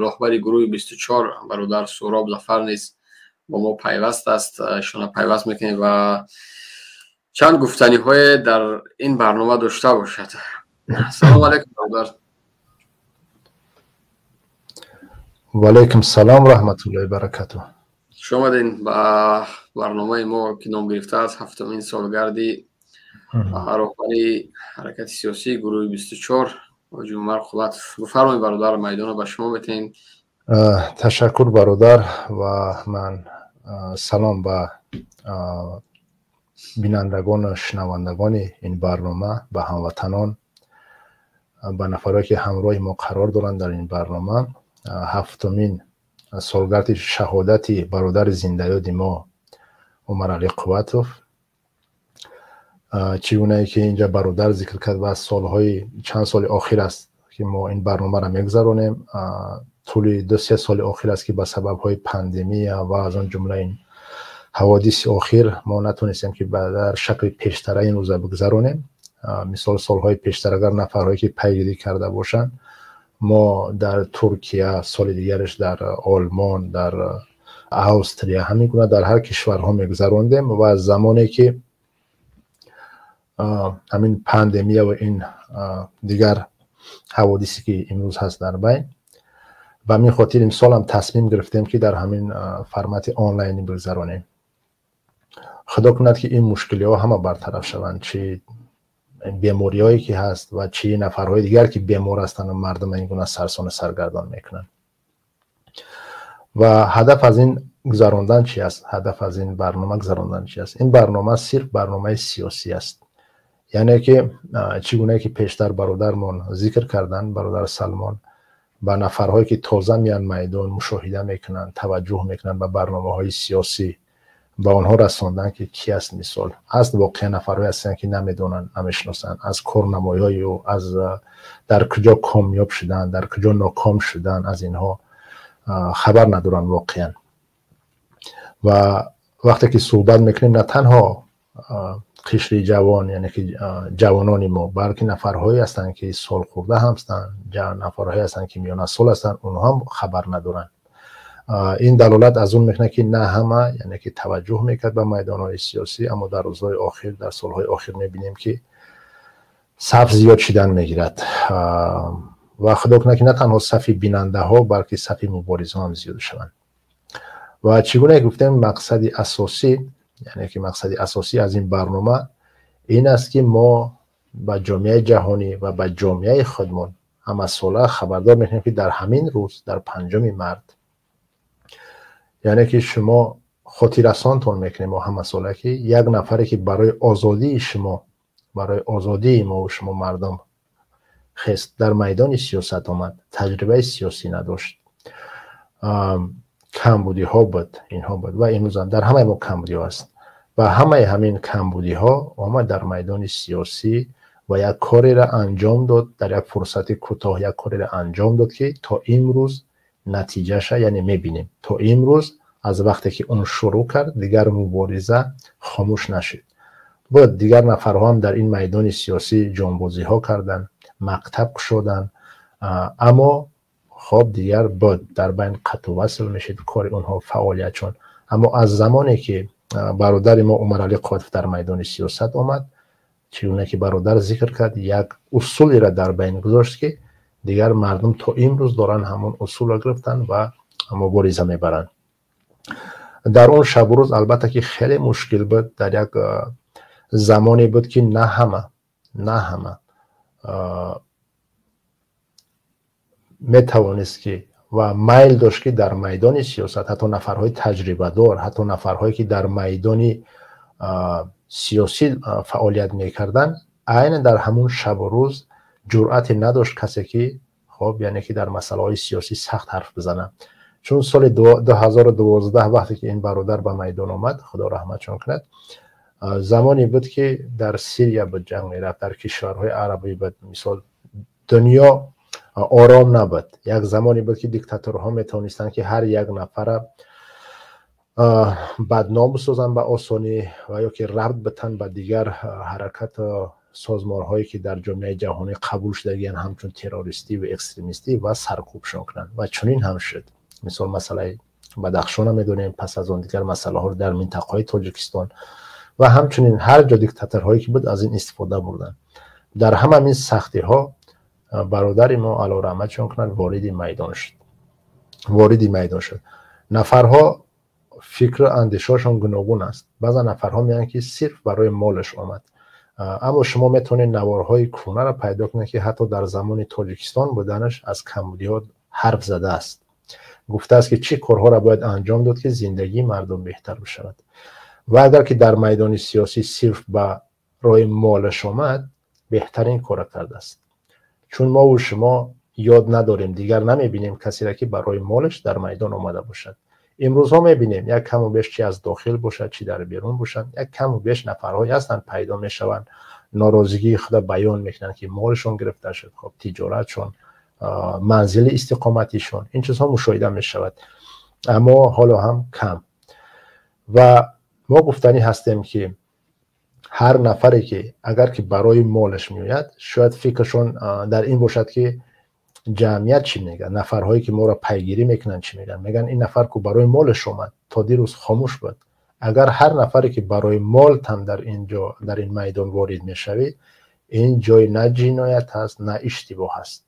роҳбари гурӯҳи 24 бародар Суҳроб Зафар низ бо мо пайваст аст. Ишона пайваст мекунем ва чанд гуфтаниҳое дар ин барнома дошта бошад. Салом алайкум, бародар. Ва алайкум салом, раҳматуллоҳи баракатуҳ. Хуш омадед ба барномаи мо, ки ном гирифта аз ҳафтумин солгарди роҳбари ҳаракати сиёсии гурӯҳи 24 Ҳоҷи Умар Қувватов. Бифармоед, бародар, майдонро ба шумо метаҳем. Ташаккур, бародар, ва ман салом ба бинандагону шунавандагони ин барнома, ба ҳамватанон, ба нафарое ки ҳамроҳи мо қарор доранд дар ин барнома. Ҳафтумин солгарди шаҳодати бародари зиндаёди мо Умаралӣ Қувватов. Чӣ гунае ки инҷа бародар зикр кард, ва солҳои чанд соли охир аст ки мо ин барномаро мегузаронем. Тӯли 2-3 соли охир аст ки ба сабабҳои пандемия ва аз он ҷумла ин ҳаводиси охир мо натонистем ки дар шакли пештара ин рӯза бигузаронем. Мисол, солҳои пештар агар нафарҳое ки пайгирӣ карда бошанд, мо дар Туркия, соли дигараш дар Олмон, дар Австрия, ҳамин гуна дар ҳар кишварҳо мегузарондем. Ва замоне ки ҳамин пандемия ва ин дигар ҳаводисе ки имрӯз ҳаст дар байн, ба ҳамин хотир имсолам тасмим гирифтем ки дар ҳамин формати онлайнӣ бигузаронем. Худо кунад ки ин мушкилиҳо ҳама бартараф шаванд, чи бемориҳое ки ҳаст ва чи нафарҳои дигар ки бемор ҳастанд ва мардум ин гуна сарсону саргардон мекунанд. Ва ҳадаф аз ин гузарондан чи аст? Ҳадаф аз ин барнома гузарондан чи аст? Ин барнома сирф барномаи сиёсӣ аст. Яъне ки чӣ гунае ки пештар бародармон зикр карданд, бародар Салмон, ба нафарҳое ки тоза меянд майдон, мушоҳида мекунанд, таваҷҷӯҳ мекунанд ба барномаҳои сиёсӣ, ба онҳо расондан ки ки аст. Мисол, аст воқеан нафарҳое ҳастанд ки намедонанд, намешиносанд, аз корнамоиҳои ӯ, аз дар куҷо комёб шудан, дар куҷо ноком шудан, аз инҳо хабар надоранд воқеан. Ва вақте ки суҳбат мекунем, на танҳо қишри ҷавон, яъне ки ҷавонони мо, балки нафарҳое ҳастанд ки солхӯрда ҳам ҳастанд, нафарҳое ҳастанд ки миёнасол ҳастанд, онҳо ҳам хабар надоранд. Ин далолат аз он мекунад ки на ҳама, яъне ки таваҷҷӯҳ мекард ба майдонҳои сиёсӣ, аммо дар рӯзҳои охир, дар солҳои охир мебинем ки саф зиёд шидан мегирад. Ва худо кунад ки на танҳо сафи бинандаҳо, балки сафи муборизҳо ҳам зиёд шаванд. Ва чӣ гуна гуфтем, мақсади асосӣ, яъне ки мақсади асосӣ аз ин барнома ин аст ки мо ба ҷомеаи ҷаҳонӣ ва ба ҷомеаи худмон ҳамасола хабардор мекунем ки дар ҳамин рӯз, дар 5 март, яъне ки шумо хотиррасонтон мекунем мо ҳамасола ки як нафаре ки барои озодии шумо, барои озодии мо ва шумо мардум хест, дар майдони сиёсат омад, таҷрибаи сиёсӣ надошт, камбудиҳо буд, инҳо буд ва имрӯзам дар ҳамаи мо камбудиҳо аст. Ва ҳамаи ҳамин камбудиҳо омад дар майдони сиёсӣ ва як кореро анҷом дод, дар як фурсати кӯтоҳ як кореро анҷом дод ки то имрӯз натиҷаша, яъне мебинем, то имрӯз аз вақте ки он шурӯъ кард, дигар мубориза хомӯш нашуд. Буд дигар нафарҳо ҳам дар ин майдони сиёсӣ ҷонбозиҳо карданд, мактаб кушоданд, аммо хоб дигар буд, дар байн қатъу васл мешид кори онҳо, фаъолиятшон. Аммо аз замоне ки бародари мо Умаралӣ Қувватов дар майдони сиёсат омад, чӣ гуна ки бародар зикр кард, як усулеро дар байн гузошт ки дигар мардум то имрӯз доранд ҳамон усулро гирифтанд ва мубориза мебаранд. Дар он шабу рӯз албатта ки хеле мушкил буд, дар як замоне буд ки на ҳама метавонист ки ва майл дошт ки дар майдони сиёсат ҳатто нафарҳои таҷрибадор, ҳатто нафарҳое ки дар майдони сиёсӣ фаъолият мекарданд, айнан дар ҳамун шабу рӯз ҷуръате надошт касе ки хоб, яъне ки дар масъалаҳои сиёсӣ сахт ҳарф бизанад. Чун соли 2012 вақте ки ин бародар ба майдон омад, худо раҳматшон кунад, замоне буд ки дар Сирия буд ҷанг мерафт, дар кишварҳои арабӣ буд, мисол дунё ором набуд. Як замоне буд ки диктаторҳо метавонистанд ки ҳар як нафара бадном бисозанд ба осонӣ ва ё ки рабт битанд ба дигар ҳаракату Созмонҳое ки дар ҷомеаи ҷаҳонӣ қабул шудагиянд ҳамчун террористӣ ва экстремистӣ ва саркӯбшон кунанд. Ва чунин ҳам шуд. Мисол, масъалаи Бадахшона медонем, пас аз он дигар масъалаҳоро дар минтақаҳои Тоҷикистон ва ҳамчунин ҳар ҷо диктаторҳое ки буд, аз ин истифода бурданд. Дар ҳама ин сахтиҳо бародари мо, Алло раҳматшон кунад, вориди майдон шуд, вориди майдон шуд. Нафарҳо фикру андешаҳошон гуногун аст. Баъзан нафарҳо мегӯянд, ки сирф барои молаш омад, аммо шумо метавонед наворҳои кӯҳнаро пайдо кунед, ки ҳатто дар замони Тоҷикистон буданаш аз камбудиҳо ҳарф задааст, гуфтааст, ки чӣ корҳоро бояд анҷом дод, ки зиндагии мардум беҳтар бишавад. Ва агар ки дар майдони сиёсӣ сирф ба роҳи молаш омад, беҳтарин кора кардааст, чун мову шумо ёд надорем, дигар намебинем касеро, ки барои молаш дар майдон омада бошад. Имрӯзҳо мебинем, як каму беш, чи аз дохил бошад, чи дар берун бошанд, як каму беш нафарҳое ҳастанд, пайдо мешаванд, норозигии худа баён мекунанд, ки молшон гирифта шуд, хоб, тиҷоратшон, манзили истиқоматишон. Ин чизҳо мушоҳида мешавад, аммо ҳоло ҳам кам. Ва мо гуфтанӣ ҳастем, ки ҳар нафаре ки агар ки барои молаш меояд, шояд фикрашон дар ин бошад, ки ҷамъият чӣ мегӯяд, нафарҳое ки моро пайгирӣ мекунанд, чӣ мегӯянд. Мегӯянд, ин нафар ку барои молаш омад, то дирӯз хомӯш буд. Агар ҳар нафаре ки барои молтам дар ин ҷо, дар ин майдон ворид мешавӣ, ин ҷой на ҷиноят ҳаст, на иштибоҳ ҳаст.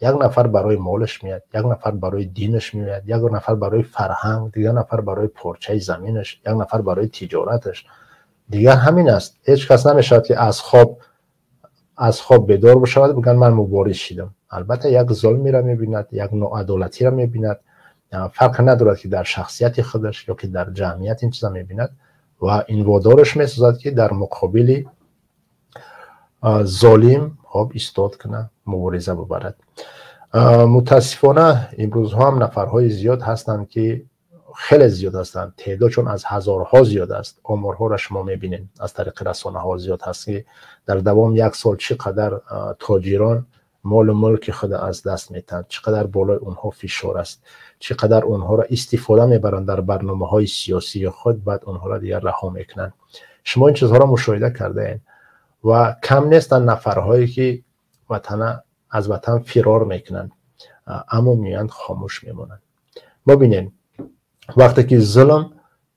Як нафар барои молаш меяд, як нафар барои динаш меояд, як нафар барои фарҳанг, дигар нафар барои порчаи заминаш, як нафар барои тиҷораташ. Дигар ҳамин аст. Ҳеҷ кас намешавад, ки аз хоб бедор бишавад, бигӯянд, ман мубориз шидам. Албатта, як зулмеро мебинад, як ноадолатиро мебинад, фарқ надорад, ки дар шахсияти худаш ё ки дар ҷамъият ин чиза мебинад ва ин водораш месозад, ки дар муқобили золим, хоб, истод кунад, мубориза бибарад. Мутаассифона, имрӯзҳо ҳам нафарҳои зиёд ҳастанд, ки хеле зиёд ҳастанд, теъдодшон аз ҳазорҳо зиёд аст. Оморҳоро шумо мебинед, аз тариқи расонаҳо зиёд ҳаст, ки дар давоми як сол чӣ қадар тоҷирон молу мулки худа аз даст метаҳанд, чӣ қадар болои онҳо фишор аст, чӣ қадар онҳоро истифода мебаранд дар барномаҳои сиёсии худ, баъд онҳоро дигар раҳо мекунанд. Шумо ин чизҳоро мушоҳида кардаед. Ва кам нестанд нафарҳое, ки ватана аз ватан фирор мекунанд, аммо меоянд, хомӯш мемонанд. Бибинед, вақте ки зулм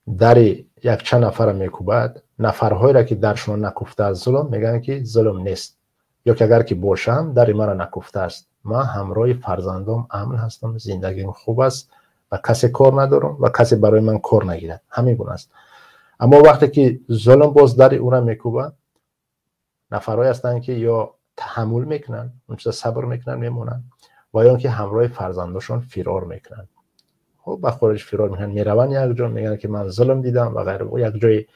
дари якчанд нафарро мекӯбад, нафарҳоеро ки даршон накуфтааст зулм, мегӯянд, ки зулм нест ё ки агар ки бошам, дари маро накуфтааст, ман ҳамроҳи фарзандом амн ҳастам, зиндагим хуб аст ва касе кор надорам ва касе барои ман кор нагирад. Ҳамин гуна аст. Аммо вақте ки зулм боз дари ӯра мекӯбад, нафарҳое ҳастанд, ки ё таҳаммул мекунанд, он чиза сабр мекунанд, мемонанд, ва ё ки ҳамроҳи фарзандошон фирор мекунанд. Хуб, ба хориҷ фирор мекунанд, мераванд як ҷо, мегӯянд, ки ман зулм дидам ва ғайра, як ҷои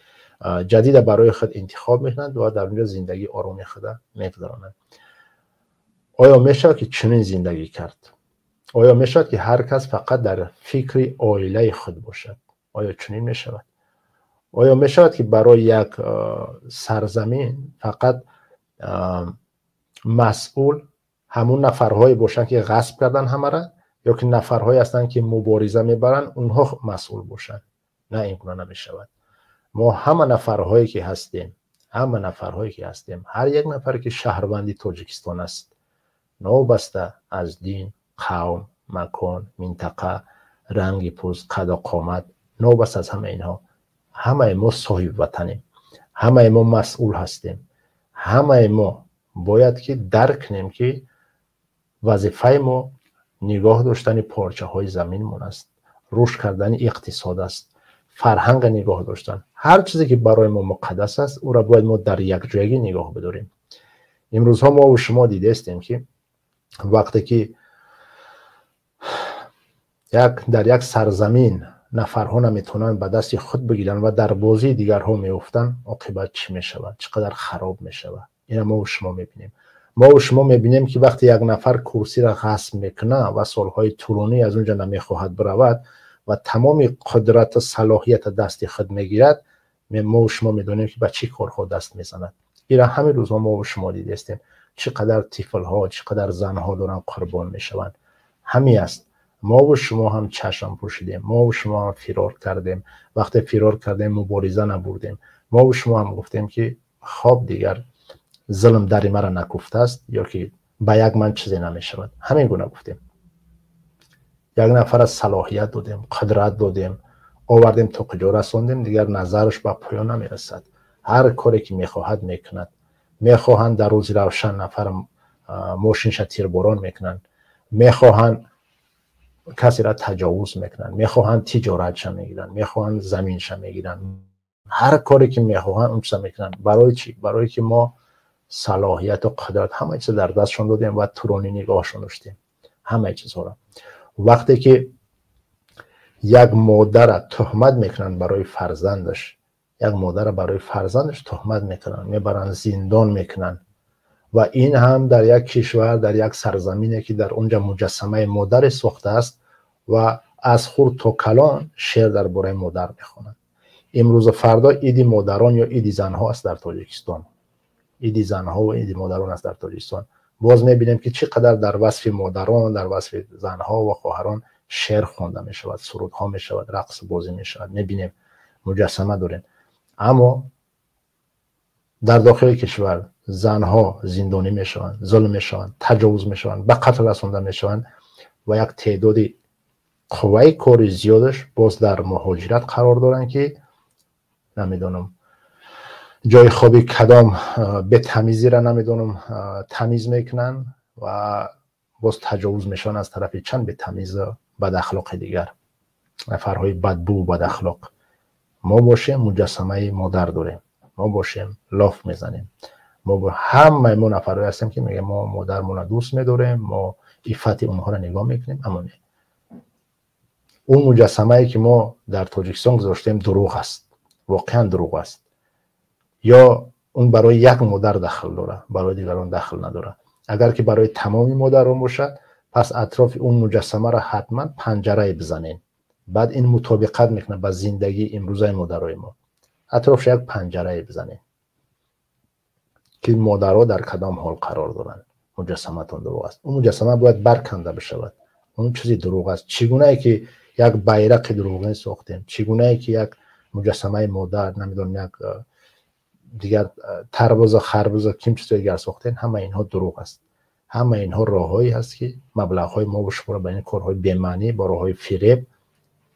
ҷадида барои худ интихоб мекунанд ва дар онҷо зиндагии ороми худа мегузаронанд. Оё мешавад, ки чунин зиндагӣ кард? Оё мешавад, ки ҳар кас фақат дар фикри оилаи худ бошад? Оё чунин мешавад? Оё мешавад, ки барои як сарзамин фақат масъул ҳамун нафарҳое бошанд, ки ғасб кардан ҳамара, ё ки нафарҳое ҳастанд, ки мубориза мебаранд, онҳо масъул бошанд? На, ин гуна намешавад. Мо ҳама нафарҳое ки ҳастем, ҳама нафарҳое ки ҳастем, ҳар як нафаре ки шаҳрванди Тоҷикистон аст, новобаста аз дин, қавм, макон, минтақа, ранги пӯст, қаду қомат, новобаста аз ҳамаи инҳо, ҳамаи мо соҳиби ватанем, ҳамаи мо масъул ҳастем. Ҳамаи мо бояд ки дарк кунем, ки вазифаи мо нигоҳ доштани порчаҳои заминмон аст, рушд кардани иқтисод аст, фарҳанга нигоҳ доштан. Ҳар чизе ки барои мо муқаддас аст, ӯро бояд мо дар якҷоягӣ нигоҳ бидорем. Имрӯзҳо мову шумо дидаистем, ки вақте ки як дар як сарзамин нафарҳо наметавонанд ба дасти худ бигиранд ва дар бозии дигарҳо меуфтанд, оқибат чӣ мешавад, чӣ қадар хароб мешавад, ина мову шумо мебинем. Мову шумо мебинем, ки вақте як нафар курсиро ғасб мекунад ва солҳои тӯлонӣ аз он ҷо намехоҳад биравад ва тамоми қудрату салоҳията дасти худ мегирад, мову шумо медонем, ки ба чӣ корҳо даст мезанад. Ира ҳамин рӯзҳо мову шумо дидаистем, чӣ қадар тифлҳо, чӣ қадар занҳо доранд қурбон мешаванд. Ҳамин аст. Мову шумо ҳам чашм пӯшидем, мову шумо ҳам фирор кардем. Вақте фирор кардем, мубориза набурдем. Мову шумо ҳам гуфтем, ки хоб, дигар Зулм дари мара накуфтааст ё ки ба як ман чизе намешавад. Ҳамин гуна гуфтем. Як нафара салоҳият додем, қудрат додем, овардем, то куҷо расондем, дигар назараш ба поён намерасад. Ҳар коре ки мехоҳад, мекунад. Мехоҳанд, дар рӯзи равшан нафар мошинша тирборон мекунанд, мехоҳанд, касеро таҷовуз мекунанд, мехоҳанд, тиҷоратша мегиранд, мехоҳанд, заминша мегиранд. Ҳар коре ки мехоҳанд, он чиза мекунанд. Барои чӣ? Барое ки мо салоҳияту қудрат, ҳамаи чиза дар дастшон додем ва туронӣ нигоҳшон доштем ҳамаи чизҳоро. Вақте ки як модара туҳмат мекунанд барои фарзандаш, як модара барои фарзандаш туҳмат мекунанд, мебаранд, зиндон мекунанд, ва ин ҳам дар як кишвар, дар як сарзамине ки дар онҷа муҷассамаи модаре сохтааст ва аз хурд то калон шеър дар бораи модар мехонанд. Имрӯзу фардо иди модарон ё иди занҳо аст дар Тоҷикистон, иди занҳо ва иди модарон аст дар Тоҷикистон. Боз мебинем, ки чӣ қадар дар васфи модарон, дар васфи занҳо ва хоҳарон шеър хонда мешавад, сурудҳо мешавад, рақсу бозӣ мешавад. Мебинем, муҷассама дорем, аммо дар дохили кишвар занҳо зиндонӣ мешаванд, зулм мешаванд, таҷовуз мешаванд, ба қатл расонда мешаванд ва як теъдоди қувваи кори зиёдаш боз дар муҳоҷират қарор доранд, ки намедонам, ҷои хоби кадом бетамизиро, намедонам, тамиз мекунанд ва боз таҷовуз мешаванд аз тарафи чанд бетамизу бадахлоқи дигар, нафарҳои бадбӯ, бадахлоқ. Мо бошем, муҷассамаи модар дорем, мо бошем, лоф мезанем. Мо ҳамаи мо нафарҳое ҳастем, ки мегӯем, мо модармонро дӯст медорем, мо иффати онҳоро нигоҳ мекунем, аммо не, он муҷассамае ки мо дар Тоҷикистон гузоштем, дурӯғ аст, воқеан дурӯғ аст. Ё он барои як модар дахл дорад, барои дигарон дахл надорад? Агар ки барои тамоми модарон бошад, пас атрофи он муҷассамаро ҳатман панҷарае бизанем. Баъд ин мутобиқат мекунад ба зиндагии имрӯзаи модарои мо. Атрофш як панҷарае бизанем, ки модаро дар кадом ҳол қарор доранд. Муҷассаматон дурӯғ аст, он муҷассама бояд барканда бишавад, он чизи дурӯғ аст. Чӣ гунае ки як байрақи дурӯғин сохтем, чӣ гунае ки як муҷассамаи модар, намедонам, як дигар тарбузу харбузу ким чизои дигар сохтем, ҳамаи инҳо дурӯғ аст. Ҳамаи инҳо роҳҳое ҳаст, ки маблағҳои мо шуморо ба ин корҳои бемаънӣ, бо роҳҳои фиреб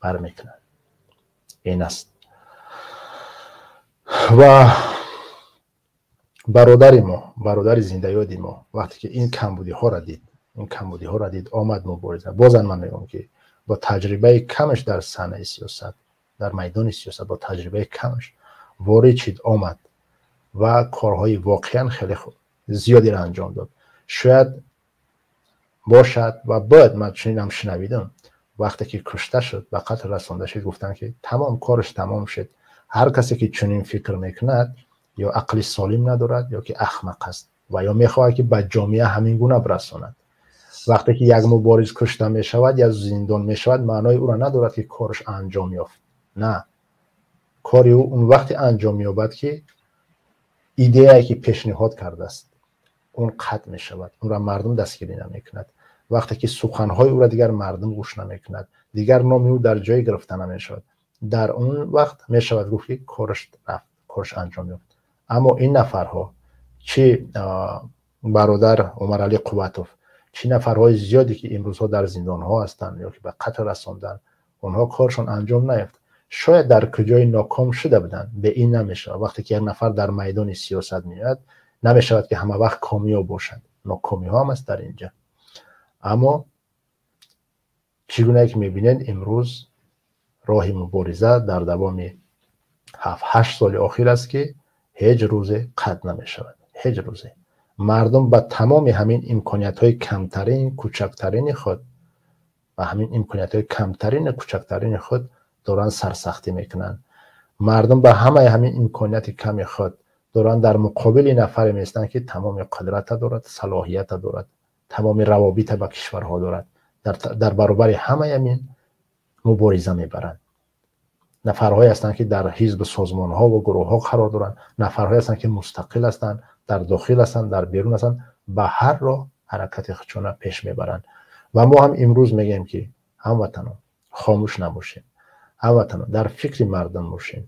бармекунанд. Ин аст. Ва бародари мо, бародари зиндаёди мо, вақте ки ин камбудиҳоро дид, ин камбудиҳоро дид, омад мубориза. Бозан ман мегӯям, ки бо таҷрибаи камаш дар саҳнаи сиёсат, дар майдони сиёсат, бо таҷрибаи камаш ворид шид, омад ва корҳои воқеан хеле зиёдеро анҷом дод. Шояд бошад ва бояд, ман чунинам шунавидам, вақте ки кушта шуд, ба қатл расонда шуд, гуфтанд, ки тамом, кораш тамом шуд. Ҳар касе ки чунин фикр мекунад, ё ақли солим надорад, ё ки ахмақ аст ва ё мехоҳад, ки ба ҷомеа ҳамин гуна бирасонад. Вақте ки як мубориз кушта мешавад ё зиндон мешавад, маънои ӯро надорад, ки кораш анҷом ёфт. На, кори ӯ он вақте анҷом меёбад, ки идеяе ки пешниҳод кардааст, он қатъ мешавад, онро мардум дастгирӣ намекунад, вақте ки суханҳои ӯро дигар мардум гӯш намекунад, дигар номи ӯ дар ҷое гирифта намешавад. Дар он вақт мешавад гуфт, ки кораш рафт, кораш анҷом ёфт. Аммо ин нафарҳо, чӣ бародар Умаралӣ Қувватов, чӣ нафарҳои зиёде, ки имрӯзҳо дар зиндонҳо ҳастанд ё ки ба қатл расонданд, онҳо коршон анҷом наёфт. Шояд дар куҷои ноком шуда буданд, бе ин намешавад. Вақте ки як нафар дар майдони сиёсат меояд, намешавад, ки ҳама вақт комёб бошад, нокомиҳо ҳам аст дар инҷа. Аммо чӣ гунае ки мебинед, имрӯз роҳи мубориза дар давоми 7-8 соли охир аст, ки ҳеҷ рӯзе қатъ намешавад, ҳеҷ рӯзе. Мардум ба тамоми ҳамин имкониятҳои камтарин, кӯчактарини худ, ба ҳамин имкониятҳои камтарину кӯчактарини худ доранд сарсахтӣ мекунанд. Мардум ба ҳамаи ҳамин имконияти ками худ доранд дар муқобили нафаре меистанд, ки тамоми қудрата дорад, салоҳията дорад, тамоми равобита ба кишварҳо дорад. Дар баробари ҳамаи ҳамин мубориза мебаранд. Нафарҳое ҳастанд, ки дар ҳизбу созмонҳо ва гурӯҳҳо қарор доранд, нафарҳое ҳастанд, ки мустақил ҳастанд, дар дохил ҳастанд, дар берун ҳастанд, ба ҳар роҳ ҳаракати худшона пеш мебаранд. Ва мо ҳам имрӯз мегӯем, ки ҳамватанон, хомӯш набошем, ҳамватанон, дар фикри мардум бошем,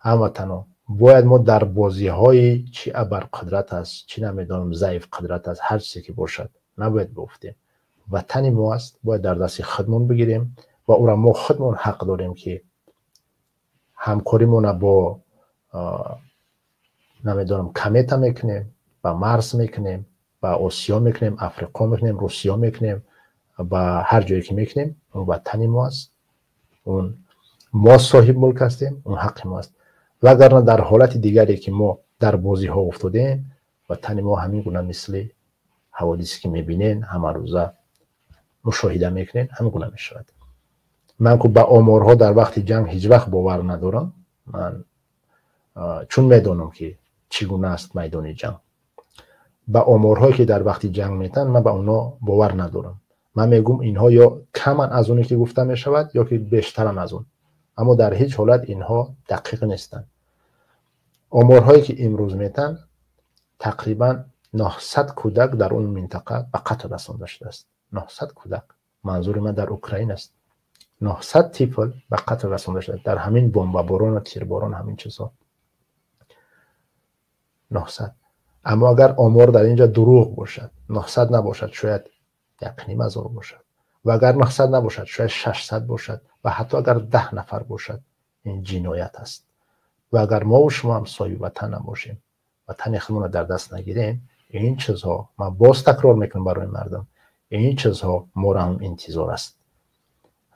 ҳамватанон. Бояд мо дар бозиҳои чӣ абарқудрат аст, чӣ намедонам заиф қудрат аст, ҳар чизе ки бошад, набояд биуфтем. Ватани мо аст, бояд дар дасти худмон бигирем ва ӯра мо худмон ҳақ дорем, ки ҳамкоримона бо намедонам комета мекунем, ба Марс мекунем, ба Осиё мекунем, Африқо мекунем, Русиё мекунем, ба ҳар ҷое ки мекунем, он ватани мо аст, он мо соҳиб мулк ҳастем, он ҳаққи мо аст. Вагарна дар ҳолати дигаре ки мо дар бозиҳо уфтодем, ватани мо ҳамин гуна мисли ҳаводисе ки мебинен, ҳамарӯза мушоҳида мекунен, ҳамин гуна мешавад. Ман ку ба оморҳо дар вақти ҷанг ҳеҷ вақт бовар надорам. Ман чун медонам, ки чӣ гуна аст майдони ҷанг, ба оморҳое ки дар вақти ҷанг метаҳанд, ман ба онҳо бовар надорам. Ман мегӯм, инҳо ё каман аз оне ки гуфта мешавад, ё ки бештаран аз он, аммо дар ҳеҷ ҳолат инҳо дақиқ нестанд. Оморҳое ки имрӯз метаҳанд, тақрибан 900 кӯдак дар он минтақа ба қатл расонда шудааст. 900 кӯдак, манзури ман дар Украин аст. 900 тифл ба қатл расонда шудааст дар ҳамин бомбаборону тирборон, ҳамин чизҳо, 900. Аммо агар омор дар инҷа дурӯғ бошад, 900 набошад, шояд 1500 бошад, ва агар 900 набошад, шояд 600 бошад, ва ҳатто агар 10 нафар бошад, ин ҷиноят аст. Ва агар мову шумо ҳам соҳиби ватан набошем, ватани худмонро дар даст нагирем, ин чизҳо, ман боз такрор мекунам барои мардум, ин чизҳо моро ҳам интизор аст.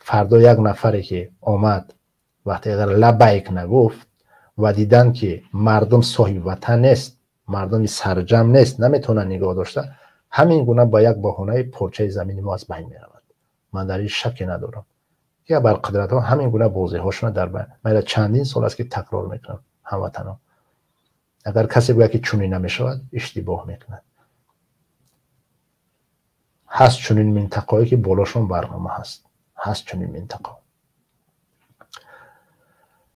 Фардо як нафаре ки омад, вақте агар лабайк нагуфт ва диданд, ки мардум соҳиби ватан нест, мардуми сарҷамъ нест, наметавонанд нигоҳ дошта, ҳамин гуна ба як баҳонаи порчаи замини мо аз байн меравад. Ман дар ин шакке надорам, ки абарқудратҳо ҳамин гуна бозиҳошона дар байн. Ман чандин сол аст, ки такрор мекунам, ҳамватанон, агар касе гӯяд, ки чунин намешавад, иштибоҳ мекунад. Ҳаст чунин минтақаҳое, ки болошон барнома ҳаст, ҳаст чунин минтақа.